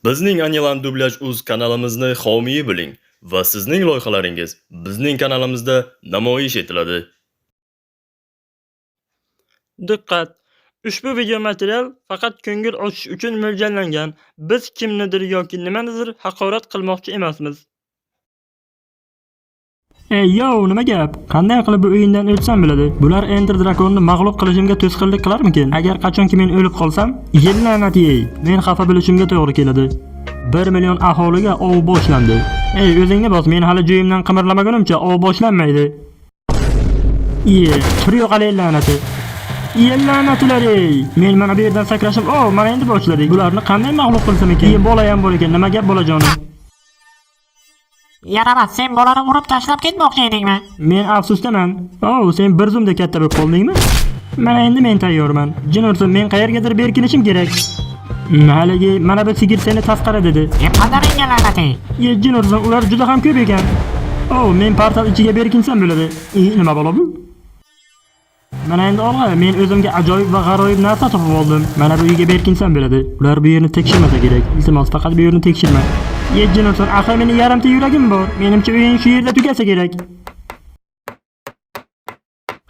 Bizning Anilan Dublyaj uz kanalimizni homiyi bo'ling va sizning loyihalaringiz bizning kanalimizda namoyish etiladi. Diqqat! Ushbu video material faqat ko'ngil ochish uchun mo'ljallangan. Biz kimnidir yoki nimanidir haqorat qilmoqchi emasmiz. Ey yo, nima gap? Qanday qilib bu o'yindan o'tsam bo'ladi? Bular Ender Dragonni mag'lub qilishimga to'sqinlik qilarmikin? Agar qachonki men o'lib qolsam, la'nat yey. Men xafa bo'lishimga to'g'ri keladi. 1 million aholiga ov boshlandi. Ey, o'zingni bos, men hali joyimdan qimirlamagunimcha ov boshlanmaydi. Iye, tur yo'qol, la'nati. Iye, la'natilar ey. Men mana bu yerdan sakrashim, o, mana endi boshladik. Bularni qanday mag'lub qilsam ekan? Iye, bola ham bor ekan. Nima gap, bolajonim? Yaramas, sen bolani urib tashlab ketmoqchi edingmi? Men afsusdaman. O, sen bir zumda katta bo'lib qoldingmi? Mana endi men tayyorman. Jin ursin, men qayergadir berkinishim kerak. Haligi, mana bu sigir seni tasqara dedi. E, padaringga la'nati. Ye, jin ursin, ular juda ham ko'p ekan. O, men portal ichiga berkinsam bo'ladi. E, nima balo bu? Mana endi olg'a, men o'zimga ajoyib va g'aroyib narsa topib oldim. Mana bu uyga berkinsam bo'ladi. Ular bu yerni tekshirmasa kerak. Iltimos, faqat bu yerni tekshirma. Ye, jin ursin, axir meni yarimta yuragim bor. Menimcha o'yin shu yerda tugasa kerak.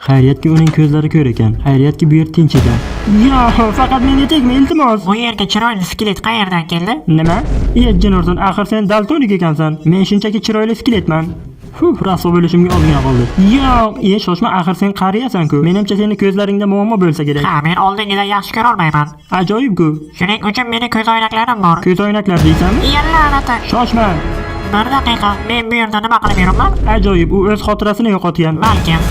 Xayriyatki, uning ko'zlari ko'r ekan. Xayriyatki, bu yer tinch ekan. Yo, faqat menga tegma, iltimos. Bu yerga chiroyli skelet qayerdan keldi? Nima? Ye, jin ursin, axir sen daltonik ekansan. Men shunchaki chiroyli skeletman. Huh, rasvo bo'lishimga ozgina qoldi. Yo'q, ye, shoshma, axir sen qariyasan-ku. Menimcha seni ko'zlaringda muammo bo'lsa kerak. Ha, men oldingidan yaxshi ko'rolmayman. Ajoyib-ku. Shuning uchun meni ko'zoynaklarim bor. Ko'zoynaklar deysanmi? Iye, la'nati. Shoshma. Bir daqiqa, men bu yerda nima qilib yuribman? Ajoyib, u o'z xotirasini yo'qotgan. Balkim.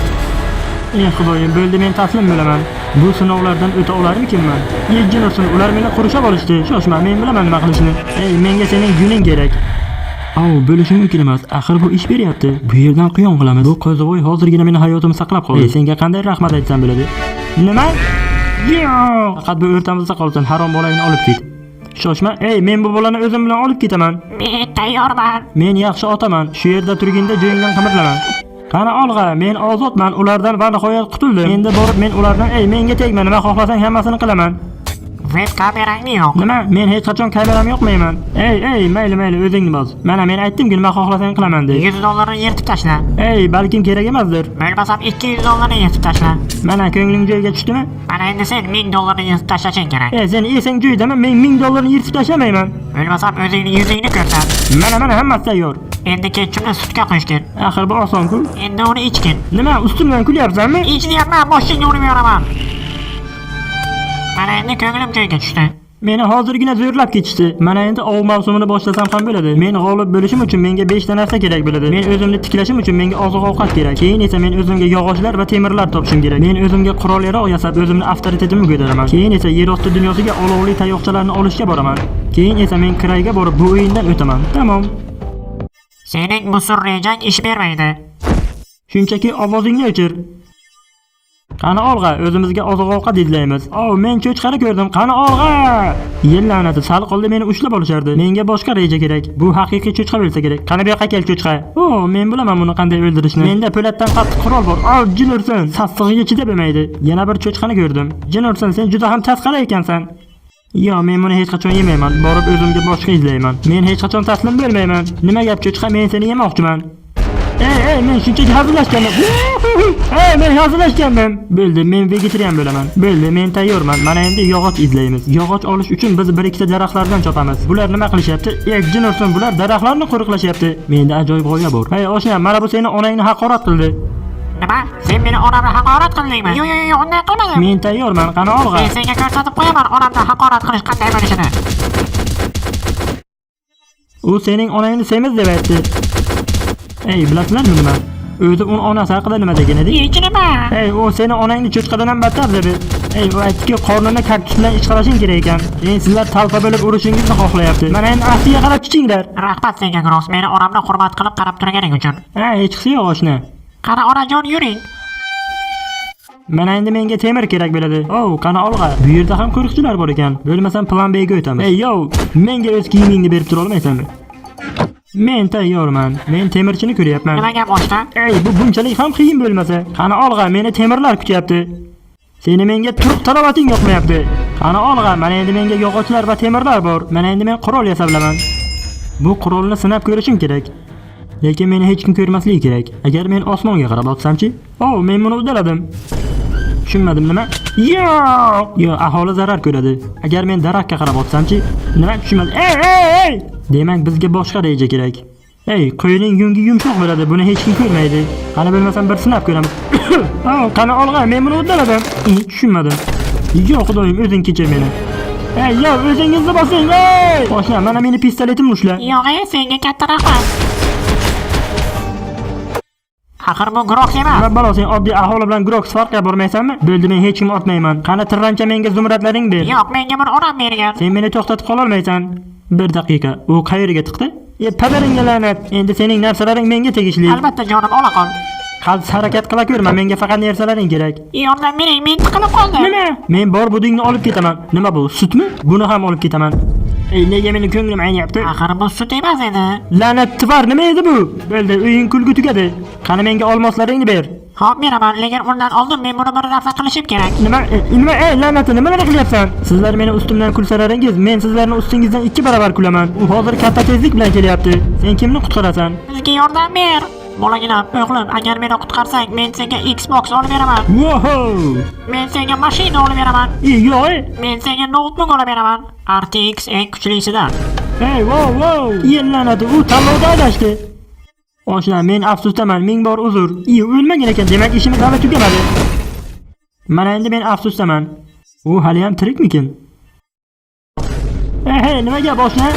Ey Xudoyim, bo'ldi, men taslim bo'laman. Bu sinovlardan o'ta olarmikinman? Ye, jin ursin, ular meni qurshab olishdi. Shoshma, men bilaman nima qilishni. Ey, menga sening yuning kerak. Au, bo'lishi mumkin emas. Axir bu ish beryapti. Bu yerdan quyon qilamiz. Bu qo'zivoy hozirgina meni hayotimni saqlab qoldi. Ey, senga qanday rahmat aytsam bo'ladi? Nima? Yo'q. Faqat bu o'rtamizda qolsin. Harom bolangni olib ket. Shoshma. Ey, men bu bolani o'zim bilan olib ketaman. Men tayyorman. Men yaxshi otaman. Shu yerda turginda, joyingdan qimirlama. Qani olg'a, men ozodman, ulardan va nihoyat qutuldim. Endi borib men ulardan, ey, menga tegma, nima xohlasang hammasini qilaman. Web kamerangni yo'q. Nima? Men hech qachon kameramni yoqmayman. Ey, ey, mayli, mayli, o'zingni bos. Mana men aytdim-ku, nima xohlasang qilaman deb. 100 dollarni yirtib tashla. Ey, balkim kerak emasdir. Bo'lmasam 200 dollarni yirtib tashla. Mana ko'ngling joyiga tushdimi? Mana endi sen 1000 dollarni yirtib tashlashing kerak. Ey, sen esing joyidami? Men 1000 dollarni yirtib tashlamayman. Bo'lmasam o'zingni yuzingni ko'rsat. Mana, mana hammasi tayyor. Endi ketchupni sutga qo'shgin. Axir bu oson-ku. Endi uni ichgin. Nima, ustimdan kulyapsanmi? Ich deyapman, boshingga urib yuboraman. Mana endi ko'nglim joyiga tushdi. Meni hozirgina zo'rlab ketishdi. Mana endi ov mavsumini boshlasam ham bo'ladi. Men g'olib bo'lishim uchun menga 5 ta narsa kerak bo'ladi. Men o'zimni tiklashim uchun menga oziq-ovqat kerak. Keyin esa men o'zimga yog'ochlar va temirlar topishim kerak. Men o'zimga qurol-yarog' yasab, o'zimni avtoritetimni ko'taraman. Keyin esa yer osti dunyosiga olovli tayoqchalarni olishga boraman. Keyin esa men krayga borib bu o'yindan o'taman. Tamom. Sening musur rejang ish bermaydi. Shunchaki ovozingni o'chir. Qani olg'a, o'zimizga oziq-ovqat izlaymiz. O, men cho'chqani ko'rdim. Qani olg'a! Ye la'nati, sal qoldi meni ushlab olishardi. Menga boshqa reja kerak. Bu haqiqiy cho'chqa bo'lsa kerak. Qani bu yoqqa kel, cho'chqa. O, men bilaman buni qanday o'ldirishni. Menda po'latdan qattiq qurol bor. O, jin ursin. Sassig'iga chidab bo'lmaydi. Yana bir cho'chqani ko'rdim. Jin ursin, sen juda ham tasqara ekansan. Yo, men buni hech qachon yemayman. Borib o'zimga boshqa izlayman. Men hech qachon taslim bo'lmayman. Nima gap, cho'chqa, men seni yemoqchiman. Ey, ey, men shunchaki hazillashgandim. Ey, men hazillashgandim. Bo'ldi, men vegetarian bo'laman. Bo'ldi, men tayyorman. Mana endi yog'och izlaymiz. Yog'och olish uchun biz bir ikkita daraxtlardan chopamiz. Bular nima qilishyapti? Ey, jin ursin, bular daraxtlarni qo'riqlashyapti. Menda ajoyib g'oya bor. Ey, oshna, mana bu seni onangni haqorat qildi. Nima? Sen meni onamni haqorat qildingmi? Yo'q, yo'q, yo'q, unday qilmadim. Men tayyorman, qani olg'a. Men senga ko'rsatib qo'yaman onamni haqorat qilish qanday bo'lishini. U sening onangni semiz deb aytdi. Ey, bilasizlarmi nima? O'zi uni onasi haqida nima degan edi? Hech nima. Ey, u seni onangni cho'chqadan ham battar dedi. Ey, u aytdiki, qornini kaktus bilan ishqalashing kerak ekan. Keyin sizlar talpa bo'lib urishingizni xohlayapti. Mana endi aftiga qarab chichinglar. Rahmat senga, Gross, meni onamni hurmat qilib qarab turganing uchun. Ha, hechqisi yo'q, oshna. Qani onajon, yuring. Mana endi menga temir kerak bo'ladi. Oh, qani olg'a. Bu yerda ham qo'riqchilar bor ekan. Bo'lmasam plan B ga o'tamiz. Ey, yo, menga o'z kiyimingni berib tura olmaysanmi? Men tayyorman. Men temirchini ko'ryapman. Nima gap, oshna? Ey, bu bunchalik ham qiyin bo'lmasa. Qani olg'a, meni temirlar kutyapti. Seni menga turq talovating yoqmayapti. Qani olg'a, mana endi menga yog'ochlar va temirlar bor. Mana endi men qurol yasab bilaman. Bu qurolni sinab ko'rishim kerak. Lekin meni hech kim ko'rmasligi kerak. Agar men osmonga qarab otsamchi? O, men buni uddaladim. Tushunmadim nima? Yo'q! Yo'q, aholi zarar ko'radi. Agar men daraxtga qarab otsamchi? Nima tushunmadim? Ey, ey, ey! Demak, bizga boshqa reja kerak. Ey, qo'yning yungi yumshoq bo'ladi, buni hech kim ko'rmaydi. Qani bilmasam bir sinab ko'ramiz. Oh, qani olg'a, men buni uddaladim. Tushunmadim. Yo'q, xudoyim, o'zing kechir meni. Ey, yo'q, o'zingizni bosing, ey! Boshla, mana meni pistoletimni ushla. Yo'q, senga katta rahmat. Axir bu Grox emas. Nima balo sen oddiy aholi bilan Grox farqqa bormaysanmi? Bo'ldi, men hech kim otmayman. Qani tirrancha menga zumradlaring ber. Yo'q, menga bir onam bergan. Sen meni to'xtatib qololmaysan. Bir daqiqa, u qayerga tiqdi? E, padaringga la'nat. Endi sening narsalaring menga tegishli. Albatta jonim ola qol. Qaltis harakat qila ko'rma, menga faqat narsalaring kerak. Yordam bering, men tiqilib qoldim. Nima? Men bor budingni olib ketaman. Nima bu, sutmi? Buni ham olib ketaman. Ey, nega meni ko'nglim ayniyapti? Axir bu sut emas edi. La'nat tvar, nima edi bu? Bo'ldi, o'yin kulgi tugadi. Qani menga olmoslaringni ber. Hop beraman, lekin undan oldin men buni bir narsa qilishim kerak. Nima? Nima? Ey, la'nati, nimalar qilyapsan? Sizlar meni ustimdan kulsalaringiz, men sizlarni ustingizdan 2 barobar kulaman. U hozir katta tezlik bilan kelyapti. Sen kimni qutqarasan? Bizga yordam ber. Bolaginam, o'g'lim, agar meni qutqarsang, men senga Xbox olib beraman. Wow! Men senga mashina olib beraman. Ey, yo'q, ey. Men senga noutbuk olib beraman. RTX eng kuchlisidan. Hey, wow, wow! Ey, la'nati, u tanlovda adashdi. Oshna, men afsusdaman, ming bor uzr. Ey, o'lmagan ekan, demak ishimiz hali tugamadi. Mana endi men afsusdaman. U haliyam tirikmikin? Hey, hey, nima gap, oshna?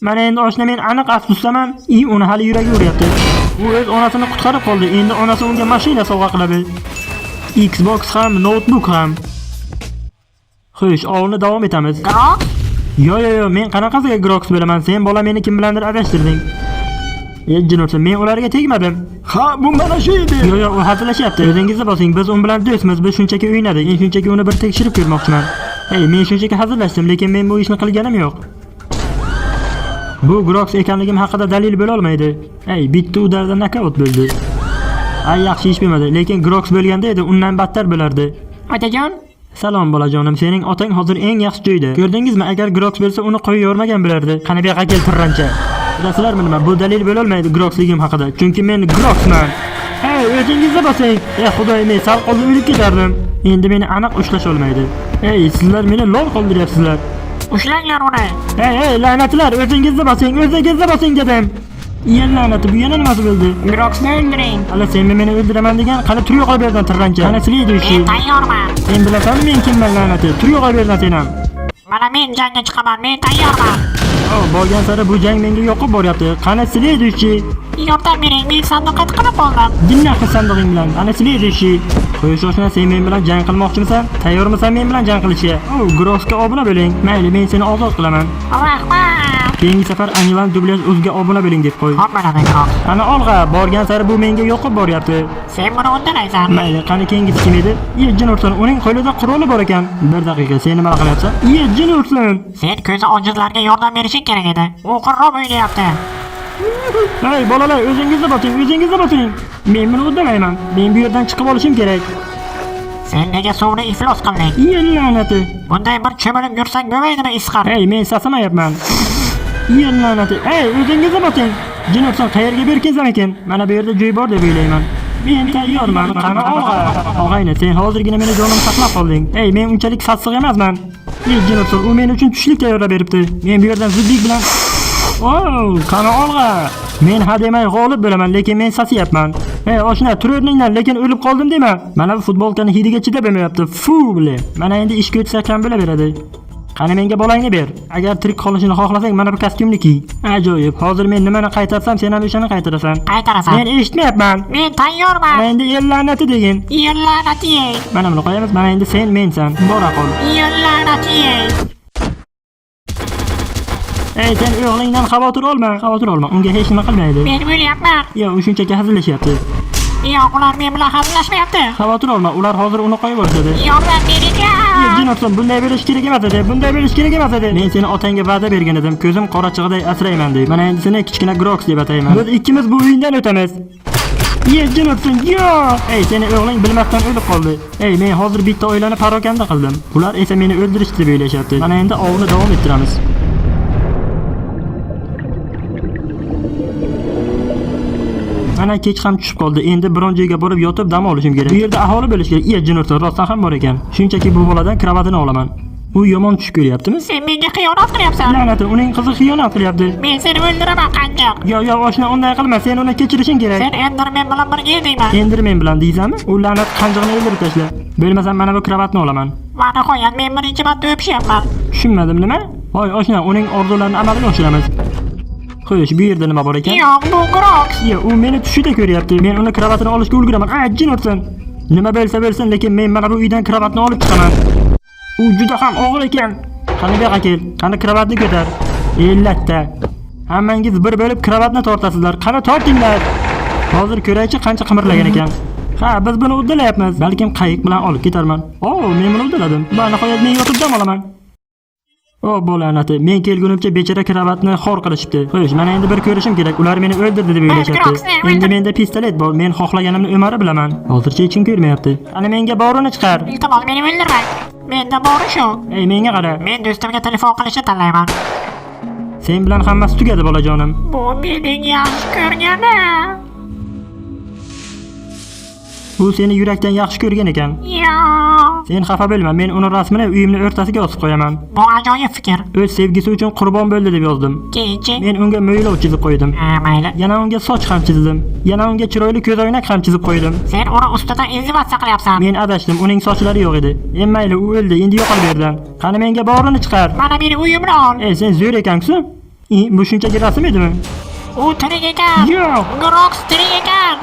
Mana endi oshna men aniq afsusdaman. Ey, uni hali yuragi uryapti. U o'z onasini qutqarib qoldi. Endi onasi unga mashina sovg'a qiladi. Xbox ham, noutbuk ham. Xo'sh, ovni davom etamiz. Grox? Yo yo yo, men qanaqasiga Grox bo'laman? Sen bola meni kim bilandir adashtirding. Jin ursin, men ularga tegmadim. Ha, bu mana shu edi. Yo yo, u hazillashyapti. O'zingizni bosing, biz un bilan do'stmiz, biz shunchaki o'ynadik. Men shunchaki uni bir tekshirib ko'rmoqchiman. Hey, men shunchaki hazillashdim, lekin men bu ishni qilganim yo'q. Bu Grox ekanligim haqida dalil bo'la olmaydi. Hey, bitta udarda nokaut bo'ldi. Ay, yaxshi ish bo'lmadi, lekin Grox bo'lganda edi, undan battar bo'lardi. Otajon, Salom bolajonim, sening otang hozir eng yaxshi joyda. Ko'rdingizmi, agar Grox bo'lsa uni qo'yib yormagan bo'lardi. Qani bu yoqqa kel tirrancha. Bilasizlarmi nima? Bu dalil bo'la olmaydi Groxligim haqida. Chunki men Groxman. Hey, o'zingizni bosing. Ey xudoy, men sal qoldi o'lib ketardim. Endi meni aniq ushlash olmaydi. Ey, sizlar meni lol qoldiryapsizlar. ushlanglar uni. Hey, hey, la'natlar, o'zingizni bosing, o'zingizni bosing dedim. Iyan la'nati, bu yana nimasi bo'ldi? Groxni o'ldiring. Hali sen meni o'ldiraman degan, qani tur yo'qol bu yerdan tirrancha. Qani следующий. Men tayyorman. Sen bilasanmi men kimman la'nati? Tur yo'qol bu yerdan sen ham. Mana men jangga chiqaman, men tayyorman. Oh, borgan sari bu jang menga yoqib boryapti. Qani следующий? Yordam bering, men sandiqqa tiqilib qoldim. Jinna qil sandig'ing bilan. Qani следующий? Qo'yish oshna, sen men bilan jang qilmoqchimisan? Tayyormisan men bilan jang qilishga? Oh, Grossga obuna bo'ling. Mayli, men seni ozod qilaman. Rahmat. Keyingi safar Anilan dublyaj o'ziga obuna bo'ling deb qo'y. Hop mana Grox. Qani olg'a, borgan sari bu menga yoqib boryapti. Sen buni uddalaysan. Mayli, qani keyingisi kim edi? Ye, jin ursin, uning qo'lida quroli bor ekan. Bir daqiqa, sen nima qilyapsan? Ye, jin ursin. Sen ko'zi ojizlarga yordam berishing kerak edi. U qirrab o'ynayapti. Hey bolalar, o'zingizni boting, o'zingizni boting. Men buni uddalayman. Men bu yerdan chiqib olishim kerak. Sen nega suvni iflos qilding? Ye, la'nati. Bunday bir cho'milib yursang bo'lmaydimi isqar? Hey, men sasimayapman. Ye, la'nati. Hey, o'zingizni boting. Jin ursin, qayerga berkinsam ekan? Mana bu yerda joy bor deb o'ylayman. Men tayyorman, qani olg'a. Og'ayni, sen hozirgina meni jonimni saqlab qolding. Hey, men unchalik sassiq emasman. Ye, jin ursin, u men uchun tushlik tayyorlab beribdi. Men bu yerdan zudlik bilan Oh, qani olg'a. Men ha demay g'olib bo'laman, lekin men sasiyapman. Hey, oshna, tur o'rningdan, lekin o'lib qoldim dema. Mana bu futbolkani hidiga chidab bo'lmayapti. Fu, bile. Mana endi ishga o'tsak ham bo'laveradi. Qani menga bolangni ber. Agar tirik qolishini xohlasang, mana bu kostyumni kiy. Ajoyib. Hozir men nimani qaytarsam, sen ham o'shani qaytarasan. Qaytarasan. Men eshitmayapman. Men tayyorman. Mana endi el la'nati degin. Yer la'nati yey. Mana buni qo'yamiz. Mana endi sen mensan. Bora qol. Yer la'nati yey. Ey, sen o'g'lingdan xavotir olma. Xavotir olma. Unga hech nima qilmaydi. Men o'lyapman. Yo, u shunchaki hazillashyapti. Yo'q, ular men bilan hazillashmayapti. Xavotir olma, ular hozir uni qo'yib olishadi. Yordam bering. Jin ursin, bunday berish kerak emas edi, bunday berish kerak emas edi. Men seni otangga va'da bergan edim, ko'zim qorachig'iday asrayman deb. Mana endi seni kichkina Grox deb atayman. Biz ikkimiz bu o'yindan o'tamiz. Ye, jin ursin, yo'q! Ey, seni o'g'ling bilmasdan o'lib qoldi. Ey, men hozir bitta oilani parokanda qildim. Ular esa meni o'ldirishdi deb o'ylashyapti. Mana endi ovni davom ettiramiz. Mana kech ham tushib qoldi. Endi biron joyga borib yotib dam olishim kerak. Bu yerda aholi bo'lishi kerak. Iya, jin ursin, rostdan ham bor ekan. Shunchaki bu boladan kravatini olaman. U yomon tush ko'ryaptimi? Sen menga xiyonat qilyapsan. La'nati, uning qizi xiyonat qilyapti. Men seni o'ldiraman, qanjiq. Yo, yo, oshna, unday qilma. Sen uni kechirishing kerak. Sen Enderman bilan birga edingmi? Enderman bilan deysanmi? U la'nat qanjig'ini o'ldirib tashla. Bo'lmasam mana bu kravatni olaman. Va nihoyat men birinchi marta o'pishyapman. Tushunmadim nima? Voy oshna, uning orzularini amalga oshiramiz. Xo'sh, bu yerda nima bor ekan? Yo'q, bu Grox. Iya, u meni tushida ko'ryapti. Men uni kravatini olishga ulguraman. A, jin ursin. Nima bo'lsa bo'lsin, lekin men mana bu uydan kravatni olib chiqaman. U juda ham og'ir ekan. Qani bu yoqqa kel. Qani kravatni ko'tar. Ellatta. Hammangiz bir bo'lib kravatni tortasizlar. Qani tortinglar. Hozir ko'raychi qancha qimirlagan ekan. Ha, biz buni uddalayapmiz. Balkim qayiq bilan olib ketarman. O, men buni uddaladim. Va nihoyat men yotib dam olaman. O bo'lanati, men kelgunimcha bechora kravatni xor qilishibdi. Xo'sh, mana endi bir ko'rishim kerak. Ular meni o'ldirdi deb o'ylashyapti. Endi menda pistolet bor. Men xohlaganimni o'mara bilaman. Hozircha hech kim ko'rmayapti. Ana menga borini chiqar. Iltimos meni o'ldirmang. Menda bori shu. Ey, menga qara. Men do'stimga telefon qilishni tanlayman. Sen bilan hammasi tugadi, bolajonim. Bu mening yaxshi ko'rganim. U seni yurakdan yaxshi ko'rgan ekan. Yo'q. Sen xafa bo'lma, men uni rasmini uyimni o'rtasiga osib qo'yaman. Bu ajoyib fikr. O'z sevgisi uchun qurbon bo'ldi deb yozdim. Keyinchi. Men unga mo'ylov chizib qo'ydim. Ha, mayli. Yana unga soch ham chizdim. Yana unga chiroyli ko'zoynak ham chizib qo'ydim. Sen uni ustidan inzivatsiya qilyapsan. Men adashdim, uning sochlari yo'q edi. E mayli, u o'ldi, endi yo'qol bu yerdan. Qani menga borini chiqar. Mana meni uyimni ol. Ey, sen zo'r ekansan. Bu shunchaki rasm edimi? U tirik ekan. Yo'q. Grox tirik ekan.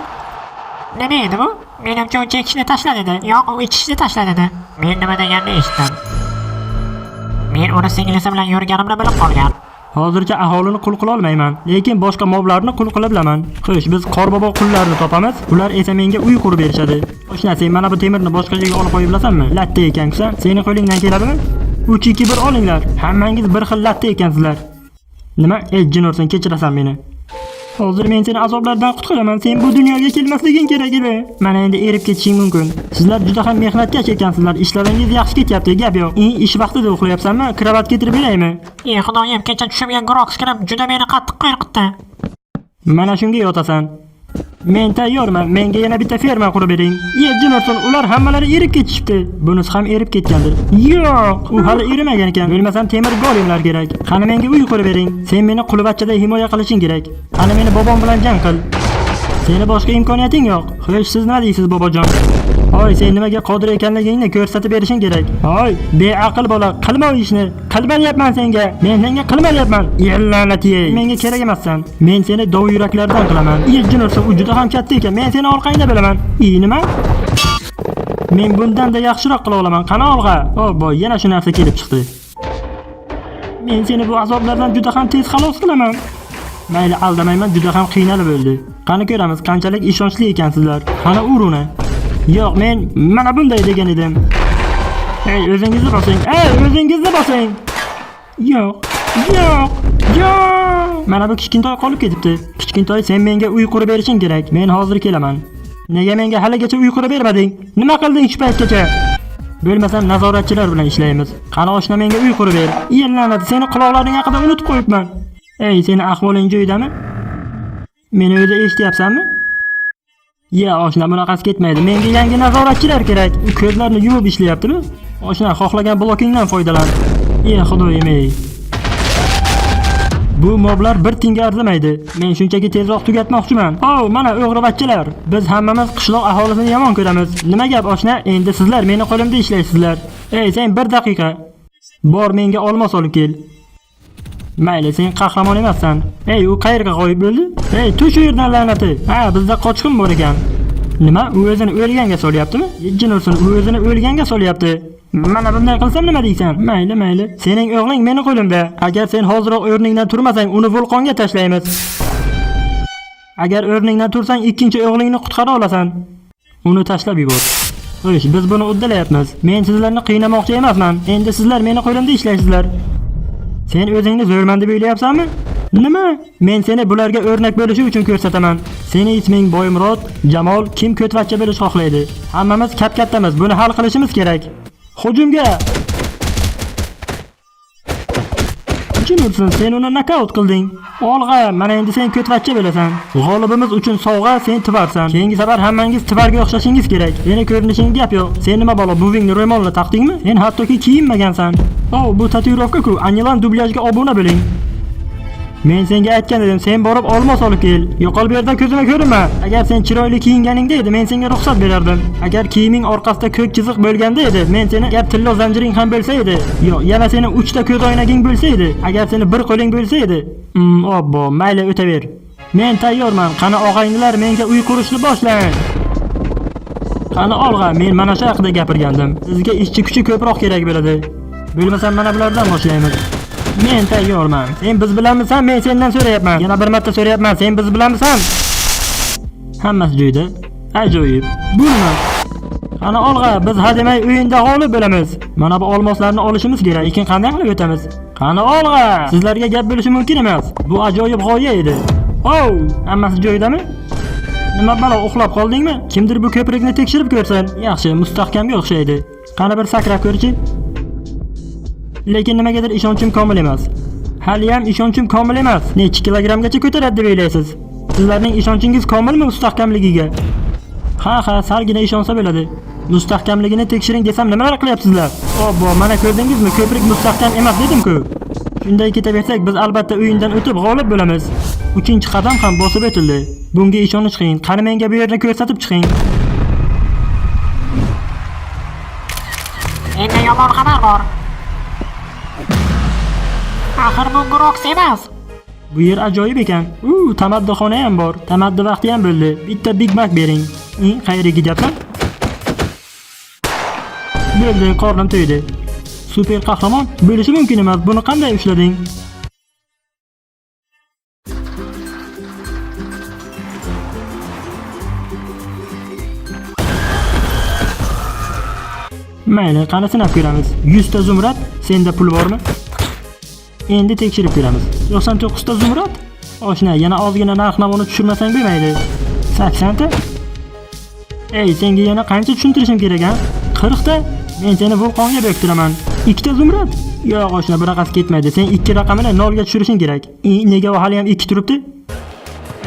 Nima edi bu? Menimcha u chekishni tashla dedi. Yo'q, u ichishni tashla dedi. Men nima deganini eshitdim. Men uni singlisi bilan yurganimni bilib qolgan. Hozircha aholini qul qila olmayman, lekin boshqa moblarni qul qila bilaman. Xo'sh, biz qorbobo qullarini topamiz, ular esa menga uy qurib berishadi. Oshna, sen mana bu temirni boshqa joyga olib qo'yib bilasanmi? Latta ekan-ku, seni qo'lingdan keladimi? 3 2 1 olinglar. Hammangiz bir xil latta ekansizlar. Nima? Ey jin ursin, kechirasan meni. Hozir men seni azoblardan qutqaraman. Sen bu dunyoga kelmasliging kerak edi. Mana endi erib ketishing mumkin. Sizlar juda ham mehnatkash ekansizlar. Ishlaringiz yaxshi ketyapti, gap yo'q. Ish vaqtida uxlayapsanmi? Kravat getirib beraymi? Ey xudoyim, kecha tushimga Grox kirib juda meni qattiq qo'rqitdi. Mana shunga yotasan. Men tayyorman. Menga yana bitta ferma qurib bering. Ye, jin ursin, ular hammalari erib ketishibdi. Bunisi ham erib ketgandir. Yo'q, u hali erimagan ekan. Bo'lmasam temir golemlar kerak. Qani menga uy qurib bering. Sen meni qulvachchaday himoya qilishing kerak. Qani meni bobom bilan jang qil. Seni boshqa imkoniyating yo'q. Xo'sh, siz nima deysiz, bobojon? Hoy, sen nimaga qodir ekanligingni ko'rsatib berishing kerak. Hoy, beaql bola, qilma u ishni. Qilma deyapman senga. Men senga qilma deyapman. La'nati. Menga kerak emassan. Men seni dov yuraklardan qilaman. Jin ursin, u juda ham katta ekan. Men seni orqangda bilaman. I nima? Men bundan-da yaxshiroq qila olaman. Qani olg'a? O, boy, yana shu narsa kelib chiqdi. Men seni bu azoblardan juda ham tez xalos qilaman. Mayli, aldamayman, juda ham qiynalib o'ldi. Qani ko'ramiz, qanchalik ishonchli ekansizlar. Qani ur uni. Yo'q, men mana bunday degan edim. Ey, o'zingizni bosing. Ey, o'zingizni bosing. Yo'q. Yo'q. Yo'q. Mana bu kichkintoy qolib ketibdi. Kichkintoy, sen menga uy qurib berishing kerak. Men hozir kelaman. Nega menga haligacha uy qurib bermading? Nima qilding shu paytgacha? Bo'lmasam nazoratchilar bilan ishlaymiz. Qani oshna menga uy qurib ber. Iye la'nati, seni quloqlaring haqida unutib qo'yibman. Ey, seni ahvoling joyidami? Meni o'zi eshityapsanmi? Ya oshna, bunaqasi ketmaydi. Menga yangi nazoratchilar kerak. U ko'zlarini yumib ishlayaptimi? Oshna, xohlagan blokingdan foydalan. Ye xudoyim ey. Bu moblar bir tinga arzimaydi. Men shunchaki tezroq tugatmoqchiman. Oh, mana o'g'rivachchalar. Biz hammamiz qishloq aholisini yomon ko'ramiz. Nima gap oshna? Endi sizlar meni qo'limda ishlaysizlar. Ey, sen bir daqiqa. Bor, menga olmos olib kel. Mayli, sen qahramon emassan. Ey, u qayerga g'oyib bo'ldi? Ey, tush u yerdan la'nati. Ha, bizda qochqin bor ekan. Nima? U o'zini o'lganga solyaptimi? Jin ursin, u o'zini o'lganga solyapti. Mana bunday qilsam nima deysan? Mayli, mayli. Sening o'g'ling meni qo'limda. Agar sen hoziroq o'rningdan turmasang, uni vulqonga tashlaymiz. Agar o'rningdan tursang, ikkinchi o'g'lingni qutqara olasan. Uni tashlab yubor. Xo'sh, biz buni uddalayapmiz. Men sizlarni qiynamoqchi emasman. Endi sizlar meni qo'limda ishlaysizlar. Sen o'zingni zo'rman deb o'ylayapsanmi? Nima? Men seni bularga o'rnak bo'lishi uchun ko'rsataman. Seni isming Boymurod, Jamol, kim ko'tvachcha bo'lish xohlaydi? Hammamiz kap-kattamiz, buni hal qilishimiz kerak. Hujumga! Jin ursin, sen uni nokaut qilding. Olg'a, mana endi sen ko'tvachcha bo'lasan. G'olibimiz uchun sovg'a, sen tivarsan. Keyingi safar hammangiz tivarga o'xshashingiz kerak. Seni ko'rinishing gap yo'q. Sen nima balo, buvingni ro'molini taqdingmi? Sen hattoki kiyinmagansan. Oh, bu tatuirovka-ku. Anilan dublyajga obuna bo'ling. Men senga aytgan edim, sen borib olmos olib kel. Yo'qol bu yerdan, ko'zimga ko'rinma. Agar sen chiroyli kiyinganingda edi, men senga ruxsat berardim. Agar kiyiming orqasida ko'k chiziq bo'lganda edi, men seni, agar tillo zanjiring ham bo'lsa edi. Yo'q, yana seni uchta ko'z oynaging bo'lsa edi. Agar seni bir qo'ling bo'lsa edi. Obbo, mayli o'taver. Men tayyorman. Qani og'aynilar, menga uy qurishni boshlang. Qani olg'a, men mana shu haqida gapirgandim. Sizga ishchi kuchi ko'proq kerak bo'ladi. Bo'lmasa mana bulardan boshlaymiz. Men tayyorman. Sen biz bilanmisan? Men sendan so'rayapman. Yana bir marta so'rayapman. Sen biz bilanmisan? Hammasi joyida. Ajoyib. Bu nima? Qani olg'a, biz hademay o'yinda g'olib bo'lamiz. Mana bu olmoslarni olishimiz kerak. Lekin qanday qilib o'tamiz? Qani olg'a! Sizlarga gap bo'lishi mumkin emas. Bu ajoyib g'oya edi. Oh, hammasi joyidami? Nima balo, uxlab qoldingmi? Kimdir bu ko'prikni tekshirib ko'rsin. Yaxshi, mustahkamga o'xshaydi. Qani bir sakrab ko'rchi. Lekin nimagadir ishonchim komil emas. Haliyam ishonchim komil emas. Necha kilogrammgacha ko'taradi deb o'ylaysiz? Sizlarning ishonchingiz komilmi mustahkamligiga? Ha, salgina ishonsa bo'ladi. Mustahkamligini tekshiring desam nimalar qilyapsizlar? Obbo, mana ko'rdingizmi, ko'prik mustahkam emas dedim-ku. Shunday ketaversak, biz albatta o'yindan o'tib g'olib bo'lamiz. Uchinchi qadam ham bosib o'tildi. Bunga ishonish qiyin. Qani menga bu yerni ko'rsatib chiqing. Endi yomon xabar bor. Axir bu Grox emas. Bu yer ajoyib ekan. U, tamaddixona ham bor. Tamaddi vaqti ham bo'ldi. Bitta Big Mac bering. Qayerga ketyapsan? Bo'ldi, qornim to'ydi. Super qahramon bo'lishi mumkin emas. Buni qanday ushlading? Mayli, qani sinab ko'ramiz. 100 ta zumrad, senda pul bormi? Endi tekshirib ko'ramiz. 99 ta zumrad? Oshna, yana ozgina narx-navoni tushirmasang bo'lmaydi. 80 ta? Ey, senga yana qancha tushuntirishim kerak, a? 40 ta? Men seni vulqonga bo'ktiraman. 2 ta zumrad? Yo'q, oshna, bunaqasi ketmaydi. Sen 2 raqamini 0 ga tushirishing kerak. Nega u hali ham 2 turibdi?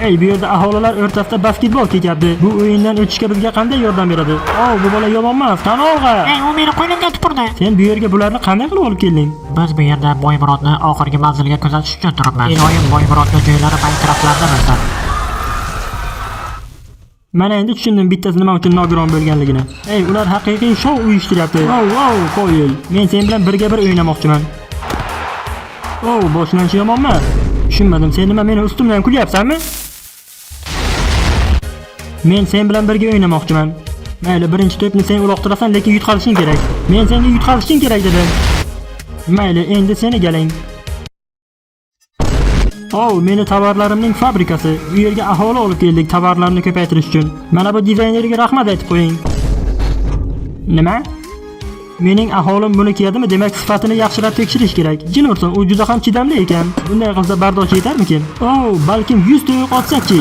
Ey, bu yerda aholilar o'rtasida basketbol ketyapti. Bu o'yindan o'tishga bizga qanday yordam beradi? Oh, bu bola yomon emas. Qani olg'a? Ey, u meni qo'limga tupurdi. Sen bu yerga bularni qanday qilib olib kelding? Biz bu yerda Boymurodni oxirgi manzilga kuzatish uchun turibmiz. Iloyim Boymurodni joylari Minecraftlarda bo'lsin. Mana endi tushundim bittasi nima uchun nogiron bo'lganligini. Ey, ular haqiqiy shou uyushtiryapti. Vau, vau, qo'yil. Men sen bilan birga bir o'ynamoqchiman. Oh, boshlanishi yomon emas. Tushunmadim, sen nima meni ustimdan kulyapsanmi? Men sen bilan birga o'ynamoqchiman. Mayli, birinchi to'pni sen uloqtirasan, lekin yutqazishing kerak. Men senga yutqazishing kerak dedim. Mayli, endi seni galing. Oh, meni tovarlarimning fabrikasi. Bu yerga aholi olib keldik tovarlarni ko'paytirish uchun. Mana bu dizaynerga rahmat aytib qo'ying. Nima? Mening aholim buni kiyadimi? Demak, sifatini yaxshilab tekshirish kerak. Jin ursin, u juda ham chidamli ekan. Bunday qilsa bardoshi yetarmikin? Oh, balkim 100 ta o'q otsak-chi?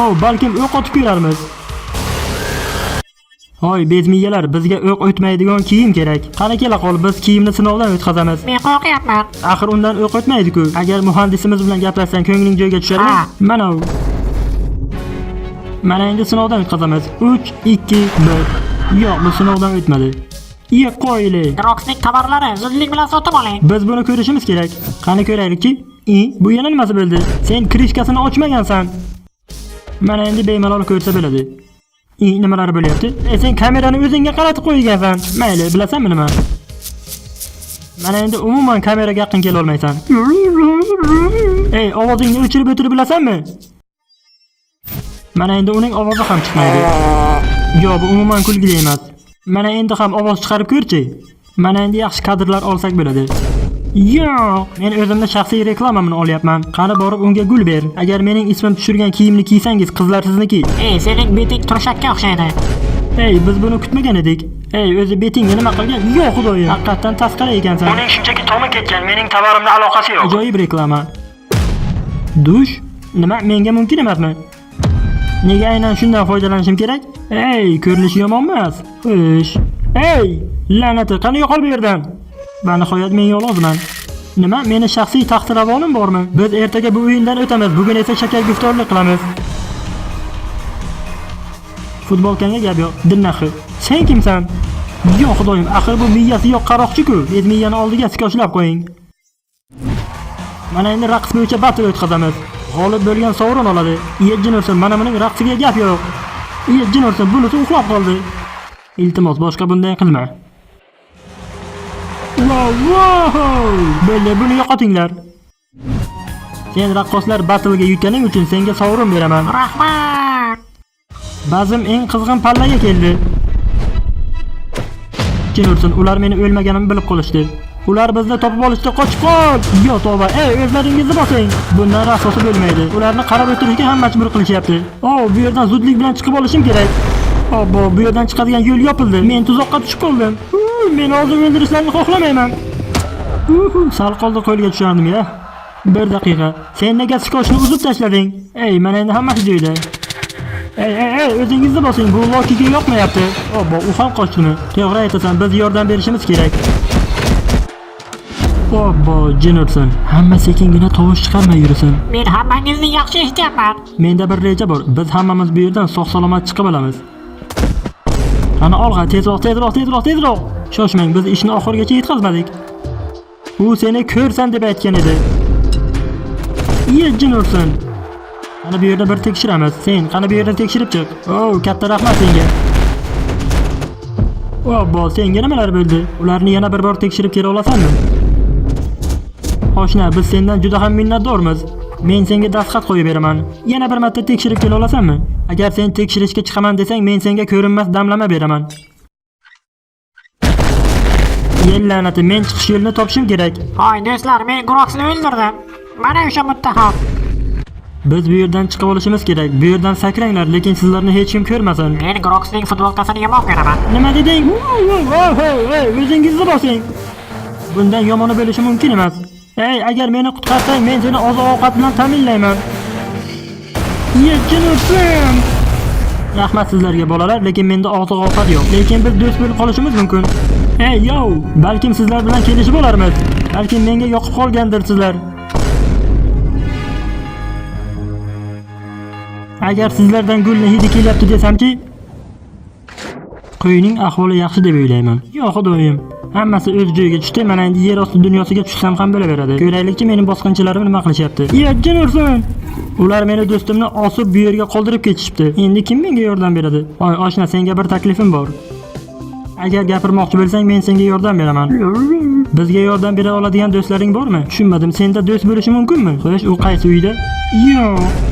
Oh, balkim o'q otib ko'rarmiz. Hoy, bezmiyalar, bizga o'q o'tmaydigan kiyim kerak. Qani kela qol, biz kiyimni sinovdan o'tkazamiz. Men qo'rqyapman. Axir undan o'q o'tmaydi-ku. Agar muhandisimiz bilan gaplashsang, ko'ngling joyiga tushadimi? Ha. Mana u. Mana endi sinovdan o'tkazamiz. 3 2 1. Yo'q, bu sinovdan o'tmadi. Iye qo'yli. Groxning tovarlari zudlik bilan sotib oling. Biz buni ko'rishimiz kerak. Qani ko'raylikchi? Bu yana nimasi bo'ldi? Sen krishkasini ochmagansan. Mana endi bemalol ko'rsa bo'ladi. Nimalar bo'lyapti? Sen kamerani o'zingga qaratib qo'ygansan. Mayli, bilasanmi nima? Mana endi umuman kameraga yaqin kela olmaysan. Ey, ovozingni o'chirib o'tirib bilasanmi? Mana endi uning ovozi ham chiqmaydi. Yo'q, bu umuman kulgili emas. Mana endi ham ovoz chiqarib ko'rchi. Mana endi yaxshi kadrlar olsak bo'ladi. Yo'q, men o'zimni shaxsiy reklamamni olyapman. Qani borib unga gul ber. Agar mening ismim tushirgan kiyimni kiysangiz, qizlar sizniki. Ey, sening beting turshakka o'xshaydi. Ey, biz buni kutmagan edik. Ey, o'zi betingga nima qilgan? Yo'q, xudoyim. Haqiqatdan tasqara ekansan. Uning shunchaki tomi ketgan, mening tovarimni aloqasi yo'q. Ajoyib reklama. Dush? Nima, menga mumkin emasmi? Nega aynan shundan foydalanishim kerak? Ey, ko'rinishi yomon emas. Xo'sh. Ey, la'nati, qani yo'qol bu yerdan. Va nihoyat men yolg'izman. Nima, meni shaxsiy taxtiravonim bormi? Biz ertaga bu o'yindan o'tamiz, bugun esa shakarguftorlik qilamiz. Futbolkanga gap yo'q, dinnaxi. Sen kimsan? Yo xudoyim, axir bu miyasi yo'q qaroqchi-ku. Ez miyani oldiga skoshlab qo'ying. Mana endi raqs bo'yicha battle o'tkazamiz. G'olib bo'lgan sovrin oladi. Jin ursin, mana buning raqsiga gap yo'q. Jin ursin, bunisi uxlab qoldi. Iltimos, boshqa bunday qilma. Wow, wow! Bo'ldi, buni yo'qotinglar. Sen raqqoslar battle'ga yutganing uchun senga sovrin beraman. Rahmat. Bazm eng qizg'in pallaga keldi. Jin ursin, ular meni o'lmaganimni bilib qolishdi. Ular bizni topib olishdi, qochib qol! Yo tavba, ey o'zlaringizni bosing. Bundan rasosi bo'lmaydi. Ularni qarab o'tirishga ham majbur qilishyapti. O, bu yerdan zudlik bilan chiqib olishim kerak. Obbo, bu yerdan chiqadigan yo'l yopildi. Men tuzoqqa tushib qoldim. Meni hozir o'ldirishlarini xohlamayman. Uhu, sal qoldi qo'lga tushardim ya. Bir daqiqa. Sen nega skochni uzib tashlading? Ey, mana endi hammasi joyida. Ey, ey, ey, o'zingizni bosing, bu Lokiga yoqmayapti. Obbo, u ham qochdimi? To'g'ri aytasan, biz yordam berishimiz kerak. Obbo, jin ursin. Hamma sekingina tovush chiqarmay yursin. Men hammangizni yaxshi eshityapman. Menda bir reja bor. Biz hammamiz bu yerdan sog' salomat chiqib olamiz. Qani olg'a, tezroq, tezroq, tezroq, tezroq. Shoshmang, biz ishni oxirigacha yetkazmadik. U seni ko'rsan deb aytgan edi. Ye, jin ursin. Qani bu yerda bir tekshiramiz. Sen qani bu yerda tekshirib chiq. O, katta rahmat senga. Obbo, senga nimalar bo'ldi? Ularni yana bir bor tekshirib kela olasanmi? Oshna, biz sendan juda ham minnatdormiz. Men senga dastxat qo'yib beraman. Yana bir marta tekshirib kela olasanmi? Agar sen tekshirishga chiqaman desang, men senga ko'rinmas damlama beraman. Yel la'nati, men chiqish yo'lini topishim kerak. Hoy do'stlar, men Groxni o'ldirdim. Mana o'sha muttaham. Biz bu yerdan chiqib olishimiz kerak. Bu yerdan sakranglar, lekin sizlarni hech kim ko'rmasin. Men Groxning futbolkasini yomon ko'raman. Nima deding? O'zingizni bosing. Bundan yomoni bo'lishi mumkin emas. Ey, agar meni qutqarsang, men seni oziq-ovqat bilan ta'minlayman. Jin ursin. Rahmat sizlarga bolalar, lekin menda oziq-ovqat yo'q. Lekin biz do'st bo'lib qolishimiz mumkin. Ey, yo, balkim sizlar bilan kelishib olarmiz. Balkim menga yoqib qolgandirsizlar. Agar sizlardan gulni hidi kelyapti desamchi, qo'yning ahvoli yaxshi deb o'ylayman. Yo xudoyim, hammasi o'z joyiga tushdi. Mana endi yer osti dunyosiga tushsam ham bo'laveradi. Ko'raylikchi mening bosqinchilarim nima qilishyapti. Ya jin ursin. Ular meni do'stimni osib bu yerga qoldirib ketishibdi. Endi kim menga yordam beradi? Voy oshna, senga bir taklifim bor. Agar gapirmoqchi bo'lsang, men senga yordam beraman. Bizga yordam bera oladigan do'stlaring bormi? Tushunmadim. Senda do'st bo'lishi mumkinmi? Xo'sh, u qaysi uyda? Yo'q.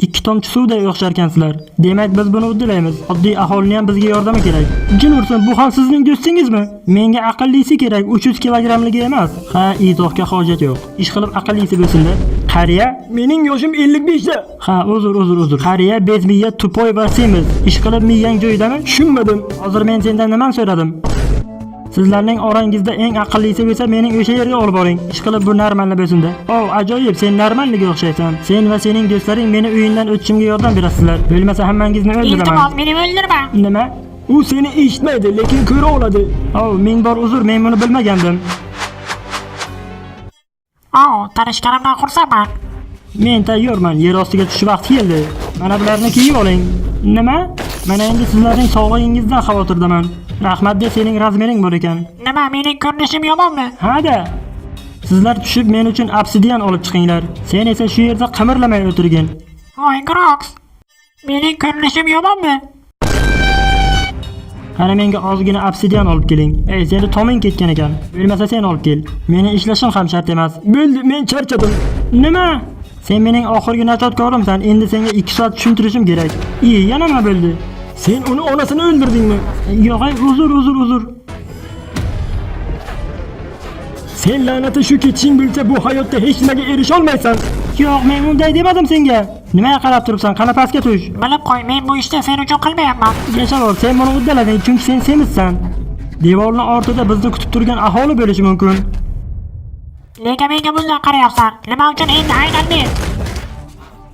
Ikki tomchi suvday o'xsharkansizlar. Demak, biz buni uddalaymiz. Oddiy aholining ham bizga yordami kerak. Jin ursin, bu ham sizning do'stingizmi? Menga aqllisi kerak, 300 kilogramligi emas. Ha, izohga hojat yo'q. Ish qilib aqllisi bo'lsin-da. Qariya, Mening yoshim 55 da. Ha, uzr, uzr, uzr. Qariya, bezmiya, tupoy va semiz. Ish qilib miyang joyidami? Tushunmadim. Hozir men sendan nimani so'radim? Sizlarning orangizda eng aqllisi bo'lsa, mening o'sha yerga olib boring. Ish qilib bu normalni bo'lsin-da. O, ajoyib, sen normalniga o'xshaysan. Sen va sening do'stlaring meni o'yindan o'tishimga yordam berasizlar. Bo'lmasa hammangizni o'ldiraman. Iltimos, meni o'ldirma. Nima? U seni eshitmaydi, lekin ko'ra oladi. O, ming bor uzr, men buni bilmagandim. O, tanishganimdan xursandman. Men tayyorman, yer ostiga tushish vaqti keldi. Mana bularni kiyib oling. Nima? Mana endi sizlarning sog'lig'ingizdan xavotirdaman. Rahmat de, sening razmering bor ekan. Nima, mening ko'rinishim yomonmi? Ha-da. Sizlar tushib men uchun obsidian olib chiqinglar. Sen esa shu yerda qimirlamay o'tirgin. Hoy Grox. Mening ko'rinishim yomonmi? Qani menga ozgina obsidian olib keling. Ey, seni toming ketgan ekan. Bo'lmasa sen olib kel. Meni ishlashim ham shart emas. Bo'ldi, men charchadim. Nima? Sen mening oxirgi najotkorimsan. Endi senga 2 soat tushuntirishim kerak. I, yana nima bo'ldi? Sen uni onasini o'ldirdingmi? Yo'q, ey, uzr, uzr, uzr. Sen la'nati shu ketishing bo'lsa, bu hayotda hech nimaga erisha olmaysan. Yo'q, men unday demadim senga. Nimaga qarab turibsan? Qani pastga tush. Bilib qo'y, men bu ishni sen uchun qilmayapman. Yashavor, sen buni uddalading, chunki sen semizsan. Devorning ortida bizni kutib turgan aholi bo'lishi mumkin. Nega menga bunday qarayapsan? Nima uchun endi aynan men?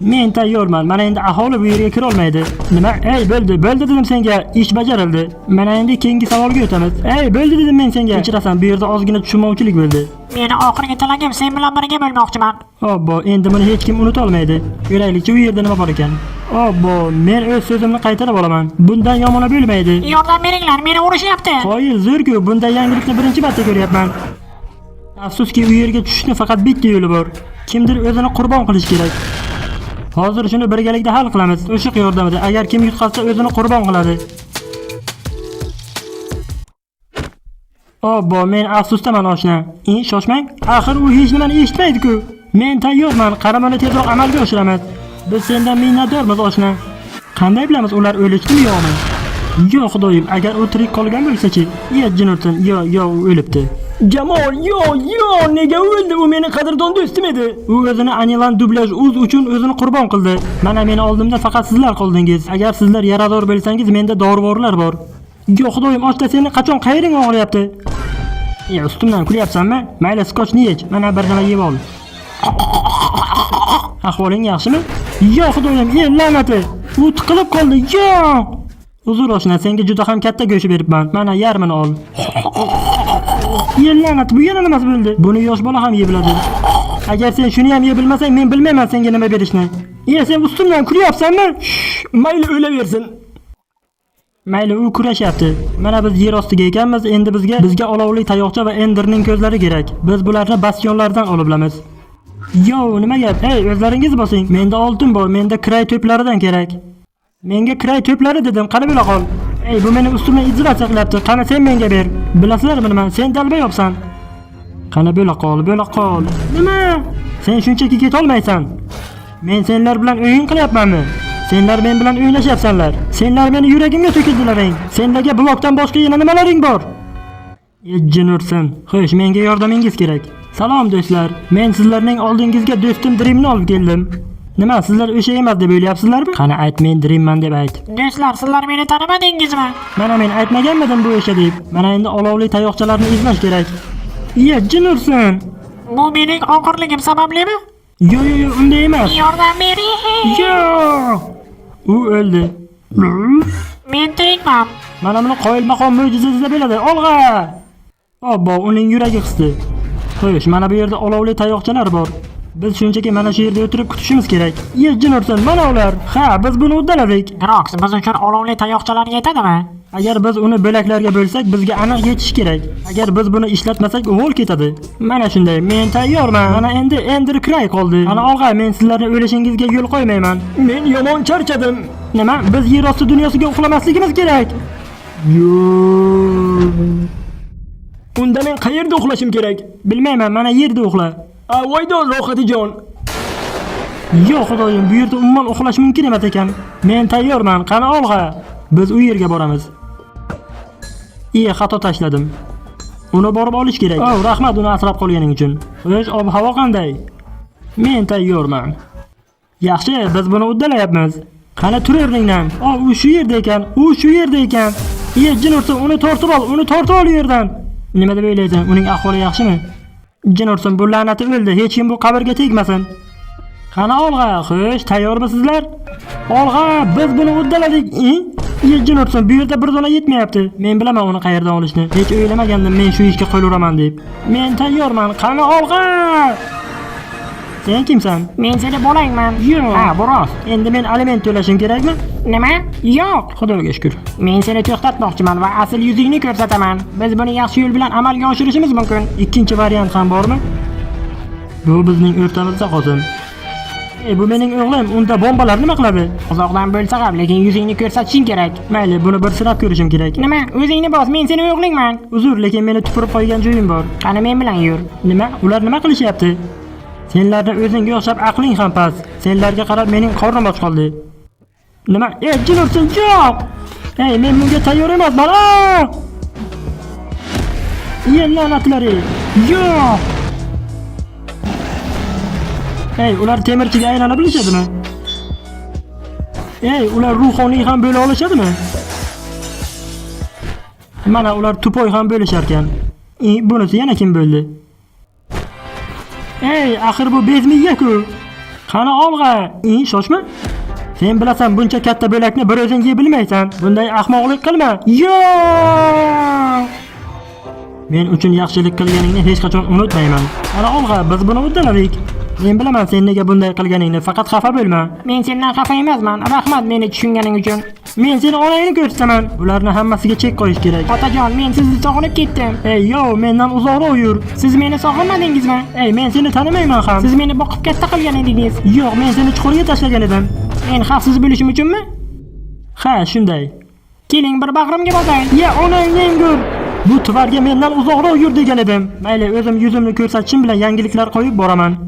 Men tayyorman. Mana endi aholi bu yerga kira olmaydi. Nima? Ey, bo'ldi, bo'ldi dedim senga. Ish bajarildi. Mana endi keyingi savolga o'tamiz. Ey, bo'ldi dedim men senga. Kechirasan, bu yerda ozgina tushunmovchilik bo'ldi. Meni oxirgi tilagim sen bilan birga bo'lmoqchiman. Obbo, endi buni hech kim unuta olmaydi. Ko'raylikchi u yerda nima bor ekan. Obbo, men o'z so'zimni qaytarib olaman. Bundan yomoni bo'lmaydi. Yordam beringlar, meni urishyapti. Qoyil, zo'r-ku, bunday yangilikni birinchi marta ko'ryapman. Afsuski, u yerga tushishni faqat bitta yo'li bor. Kimdir o'zini qurbon qilish kerak. Hozir shuni birgalikda hal qilamiz. O'shiq yordamida agar kim yutqazsa o'zini qurbon qiladi. Obbo, men afsusdaman oshna. Shoshmang. Axir u hech nimani eshitmaydi-ku. Men tayyorman, qaramani tezroq amalga oshiramiz. Biz sendan minnatdormiz oshna. Qanday bilamiz ular o'lishdimi yo'qmi? Yo xudoyim, agar u tirik qolgan bo'lsa-chi? Ya jin ursin, yo yo u o'libdi. Jamol, yo, yo, nega o'ldi? U meni qadrdon do'stim edi. U o'zini Anilan dublyaj uz uchun o'zini qurbon qildi. Mana meni oldimda faqat sizlar qoldingiz. Agar sizlar yarador bo'lsangiz, menda dorivorlar bor. Yo xudoyim, ochda seni qachon qayering og'riyapti? Ya ustimdan kulyapsanmi? Mayli, skochni yech. Mana bir nima yeb ol. Ahvoling yaxshimi? Yo xudoyim, ey la'nati! U tiqilib qoldi. Yo! Uzr oshna, senga juda ham katta go'sht beribman. Mana yarmini ol. Ey la'nati, bu yana nimasi bo'ldi? Buni yosh bola ham yeb biladi. Agar sen shuni ham yeb bilmasang, men bilmayman senga nima berishni. Ey, sen ustimdan kulyapsanmi? Shh, mayli o'laversin. Mayli, u kurashyapti. Mana biz yer ostiga ekanmiz, endi bizga olovli tayoqcha va Enderning ko'zlari kerak. Biz bularni bastionlardan olib bilamiz. Yo, nima gap? Hey, o'zlaringiz bosing. Menda oltin bor, menda kiray to'plaridan kerak. Menga kiray to'plari dedim, qani bo'la qol. Ey, bu meni ustimdan izlatsiya qilyapti. Qani sen menga ber. Bilasizlarmi nima? Sen dalba yopsan. Qani bo'la qol, bo'la qol. Nima? Sen shunchaki ketolmaysan. Men senlar bilan o'yin qilyapmanmi? Senlar men bilan o'ynashyapsanlar. Senlar meni yuragimga to'kildilaring. Senlarga blokdan boshqa yana nimalaring bor? Jin ursin. Xo'sh, menga yordamingiz kerak. Salom do'stlar. Men sizlarning oldingizga do'stim Dreamni olib keldim. Nima, sizlar o'sha emas deb o'ylayapsizlarmi? Qani ayt, men Dreamman deb ayt. Do'stlar, sizlar meni tanimadingizmi? Mana men aytmaganmidim bu o'sha deb. Mana endi olovli tayoqchalarni izlash kerak. Iya, jin ursin. Bu mening oxirligim sabablimi? Yo yo yo, unday emas. Yordam bering. Yo'q. U o'ldi. Men tirikman. Mana buni qoyilmaqom mo'jizasida bo'ladi. Olg'a! Obbo, uning yuragi qisdi. Xo'sh, mana bu yerda olovli tayoqchalar bor. Biz shunchaki mana shu yerda o'tirib kutishimiz kerak. Ye, jin ursin, mana ular. Ha, biz buni uddaladik. Grox, biz uchun olovli tayoqchalar yetadimi? Agar biz uni bo'laklarga bo'lsak, bizga aniq yetishi kerak. Agar biz buni ishlatmasak, uvol ketadi. Mana shunday, men tayyorman. Mana endi Ender Cry qoldi. Ana olg'a, men sizlarni o'lishingizga yo'l qo'ymayman. Men yomon charchadim. Nima? Biz yer osti dunyosiga uxlamasligimiz kerak. Yo'q. Unda men qayerda uxlashim kerak? Bilmayman, mana yerda uxla. A, voydo rohatijon. Yo'q xudoyim, bu yerda umuman uxlash mumkin emas ekan. Men tayyorman, qani olg'a. Biz u yerga boramiz. Iye, xato tashladim. Uni borib olish kerak. Oh, rahmat uni asrab qolganing uchun. Xo'sh, ob-havo qanday? Men tayyorman. Yaxshi, biz buni uddalayapmiz. Qani tur o'rningdan. Oh, u shu yerda ekan. U shu yerda ekan. Iye, jin ursin, uni tortib ol, uni tortib ol u yerdan. Nima deb o'ylaysan? Uning ahvoli yaxshimi? Jin ursin, bu la'nati o'ldi. Hech kim bu qabrga tegmasin. Qani olg'a, xo'sh, tayyormisizlar? Olg'a, biz buni uddaladik. Jin ursin, bu yerda bir dona yetmayapti. Men bilaman uni qayerdan olishni. Hech o'ylamagandim men shu ishga qo'l uraman deb. Men tayyorman. Qani olg'a! Sen kimsan? Men seni bolangman. Yo'q. Ha, bu rost. Endi men aliment to'lashim kerakmi? Nima? Yo'q. Xudoga shukr. Men seni to'xtatmoqchiman va asl yuzingni ko'rsataman. Biz buni yaxshi yo'l bilan amalga oshirishimiz mumkin. Ikkinchi variant ham bormi? Bu bizning o'rtamizda qolsin. Ey, bu mening o'g'lim, unda bombalar nima qiladi? Uzoqdan bo'lsa ham, lekin yuzingni ko'rsatishing kerak. Mayli, buni bir sinab ko'rishim kerak. Nima? O'zingni bos, men seni o'g'lingman. Uzr, lekin meni tupurib qo'ygan joyim bor. Qani men bilan yur. Nima? Ular nima qilishyapti? Senlarni o'zingga o'xshab aqling ham past. Senlarga qarab mening qornim och qoldi. Nima? Ey, jin ursin, yo'q! Ey, men bunga tayyor emasman. Aa! Ye la'natlari! Yo'q! Ey, ular temirchiga aylana bilishadimi? Ey, ular ruhoniy ham bo'la olishadimi? Mana ular tupoy ham bo'lisharkan. Bunisi yana kim bo'ldi? Ey, axir bu bezmiya-ku. Qani olg'a, ing shoshma. Sen bilasan buncha katta bo'lakni bir o'zing yey bilmaysan. Bunday ahmoqlik qilma. Yo'q! Men uchun yaxshilik qilganingni hech qachon unutmayman. Qani olg'a, biz buni uddaladik. Men bilaman sen nega bunday qilganingni, faqat xafa bo'lma. Men sendan xafa emasman. Rahmat meni tushunganing uchun. Men seni onangni ko'rsataman. Bularni hammasiga chek qo'yish kerak. Otajon, men sizni sog'inib ketdim. Ey, yo, mendan uzoqroq yur. Siz meni sog'inmadingizmi? Ey, men seni tanimayman ham. Siz meni boqib katta qilgan edingiz. Yo'q, men seni chuqurga tashlagan edim. Men xavfsiz bo'lishim uchunmi? Ha, shunday. Keling bir bag'rimga bosay. Ya onangni go'r. Bu tvarga mendan uzoqroq yur degan edim. Mayli, o'zim yuzimni ko'rsatishim bilan yangiliklar qo'yib boraman.